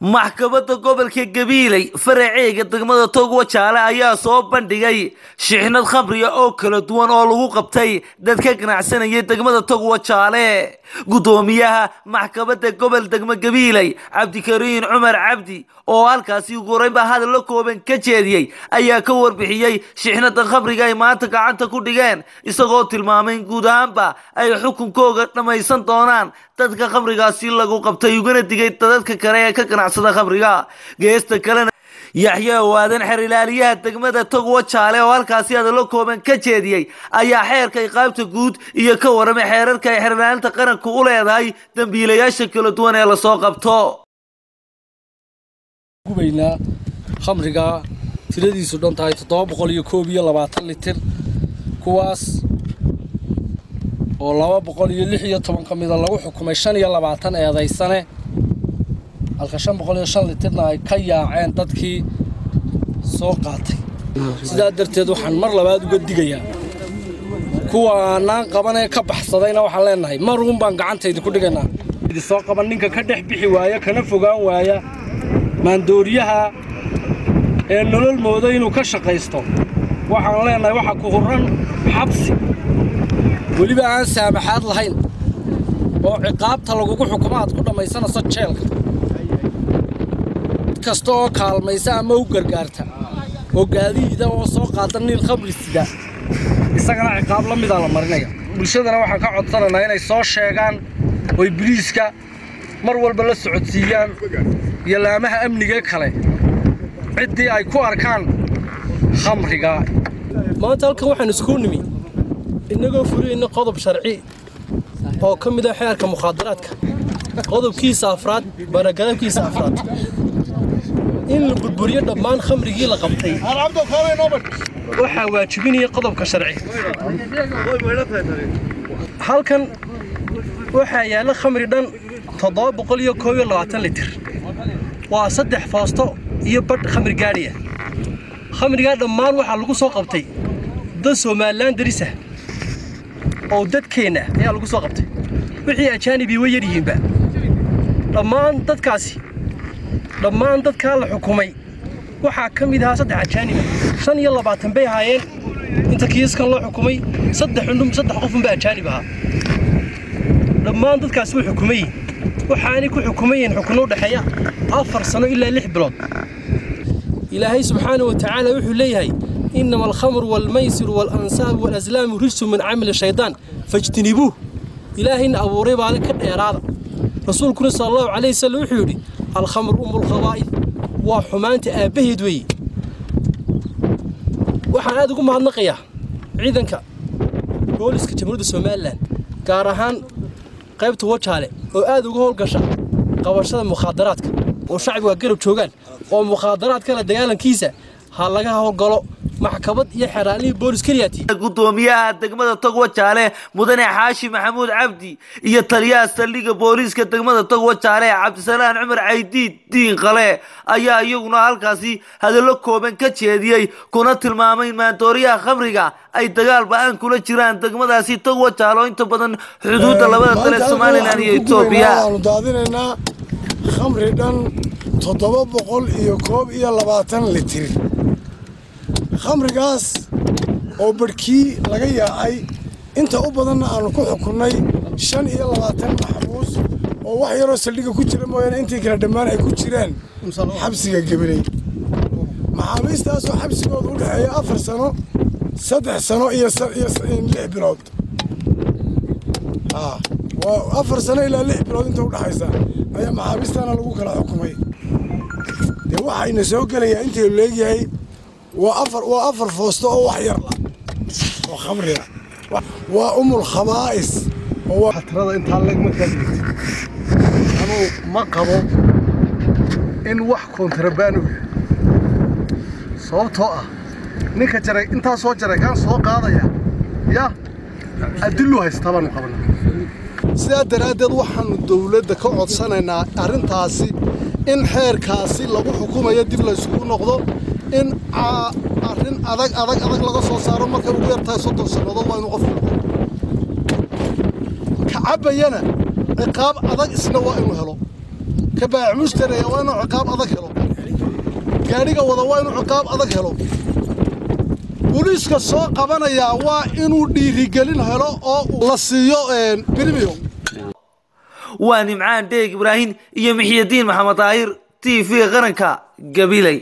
Maxkamadda gobolka Gabiley faraceega degmada Togwajaale ayaa soo bandhigay shixnad khamriga oo kala duwan oo lagu qabtay dadka ganacsanaya degmada Togwajaale. Gudoomiyaha maxkamadda gobol degmo Gabiley Cabdikariin Cumar Cabdi oo halkaasi ugu horeynba hadallo kooban ka jeediyey ayaa ka warbixiyey shixnada khamriga ay maanta gacanta ku dhigeen, isagoo tilmaamay in guud ahaanba ay xukunkooga dhammaysan doonaan dadka khamrigaasi lagu qabtay, ugana digay dadka kale ee ka ganacsada khamriga. Geesta kalena, Yaxya Waadan, xeer ilaaliyaha degmada Togwajaale oo halkaasi hadallo kooban ka jeediyey ayaa xeerka iqaabta guud iyo ka waramay xeerarka ay xeer ilaalinta qaranku u leedahay dambiilayaasha kala duwan ee lasoo qabto. Gubaynaa khamriga tiradiisu dhan tahay 721 litir, kuwaas oo 216 ka mida lagu xukumay 25 eedaysane, halka 505 litirna ay ka yaaceen dadkii soo qaatay. Sidaa darteed waxaan mar labaad uga digayaa kuwaanaan qabanee ka baxsadayna, waxaan leenahay maruun baan gacantaydi ku dhigaynaa soo qaban ninka ka dhex bixi waaya kana fogaan waaya maandooriyaha ee nolol mooda inuu ka shaqaysto. Waxaan leenahay waxa ku hurran xabsi, weliba aan saamaxaad lahayn, oo ciqaabta lagugu xukumo aad ku dhammaysanayso jeelka. Cid kasta oo kaalmaysa ama u gargaarta oo gaadiida oo soo qaada nin khamri sida, isagana ciqaab la midaa la marinaya. Bulshadana waxaan ka codsanaynaa inay soo sheegaan oy biliiska mar walba la socodsiiyaan iyo laamaha amniga kale ciddii ay ku arkaan khamriga. Maanta halkan waxaan isku nimi innagoo fulinayna qodob sharci oo ka mid ah xeerka mukhaadaraadka, qodobkiisa afraad, baragarabkiisa afraad, in la burburiyo dhammaan khamrigii la qabtay. Waxaa waajibinaya qodobka sharci. Halkan waxaa yaalla khamri dhan 721 litir, waa 3 foosto iyo badh khamri gaadhiya. Khamrigaa dhammaan waxaa lagu soo qabtay dad Somalilan darisa oo dadkeenna ayaa lagu soo qabtay, wixii ajaanibii way yaryihiinba. Dhammaan dadkaasi, dhammaan dadkaa la xukumay waxaa ka mid ahaa 3 ajaaniba. 25 bay ahaayeen inta kiiskan loo xukumay, 3 xundhum 3 qofunba ajaanib ahaa. Dhammaan dadkaasi way xukumayiin, waxaanay ku xukumayeen xukunno u dhexeeya 4 sano ilaa 6 bilood. Ilaahay subxaanahu wa tacaala wuxuu leeyahay: "Inama alkhamru waalmaysiru waalansaabu waalaslaamu rijsu min camali shaydaan fajtinibuuh." Ilaahayna abuuray baale ka dheeraada. Rasuulkuna sala Allahu calayhi wasallam wuxuu yidhi: "Alkhamru umul khabaa'ith," waa xumaanta aabbaheed weeye. Waxaan aad ugu mahadnaqayaa ciidanka booliska Jamhuuriyadda Somalilan, gaar ahaan qaybta Wajaale, oo aad uga howlgasha qabashada mukhaadaraadka, oo shacbiga garab joogaan oo mukhaadaraadka la dagaalankiisa ha laga howlgalo maxkamad iyo xeraalihii boolis keliyaati. Gudoomiyaha degmada Togwajaale mudane Xaashi Maxamuud Cabdi iyo taliyaha saldhigga booliiska degmada Togwajaale Cabdisalaan Cumar Caydiid Diin Qale ayaa iyaguna halkaasi hadallo kooban ka jeediyey, kuna tilmaamay in maandooriyaha khamriga ay dagaal ba-aan kula jiraan degmadaasi Togwajaale oo inta badan xuduudda labada dal ee Somalilan iyo Etoobiya. Waanu daadinaynaa khamri dhan 721 litir, khamrigaas oo barhkii laga yaacay, inta u badanna aanu ku xukunnay 25 maxbuus oo wax yaroo saldhigga ku jira mooyaane intii kale dhammaan ay ku jiraan xabsiga Gabiley. Maxaabiistaasoo xabsigooda u dhexeeya 4 sano, 3 sano iyo 6 bilood, waa 4 sano ilaa 6 bilood inta udhexaysa ayaa maxaabiistaana lagu kala xukumay. Dee waxayna soo gelayaa intaynu leegyahay waa afar, waa 4 foosto oo wax yar la oo khamriga, waa umul khabaa'is. Tirada intaa leeg markaad dhigtid, anuu ma qabo in wax kontrabaan u yahay, sababtoo ah ninka jaray intaa soo jaray kaan soo qaadaya ya adillu haystaa baanu qabanaa. Sidaa daraaddeed waxaannu dawladda ka codsanaynaa arrintaasi in xeerkaasi lagu xukumayo dib layskugu noqdo, in arrin adag adag adag laga soo saaro. Markay ugu yartahay 30 sannadood waa inuu qofku noqdo, ka cabbayana ciqaab adag isna waa inuu helo. Ka baac mushtaraya waa inuu ciqaab adag helo, gaadhiga wada waa inuu ciqaab adag helo, booliiska soo qabanayaa waa inuu dhiirigelin helo oo la siiyo brimium. Waa Nimcaan Dheeg Ibraahim iyo Mixyadiin Maxamed Daahir, TV Qaranka, Gabiley.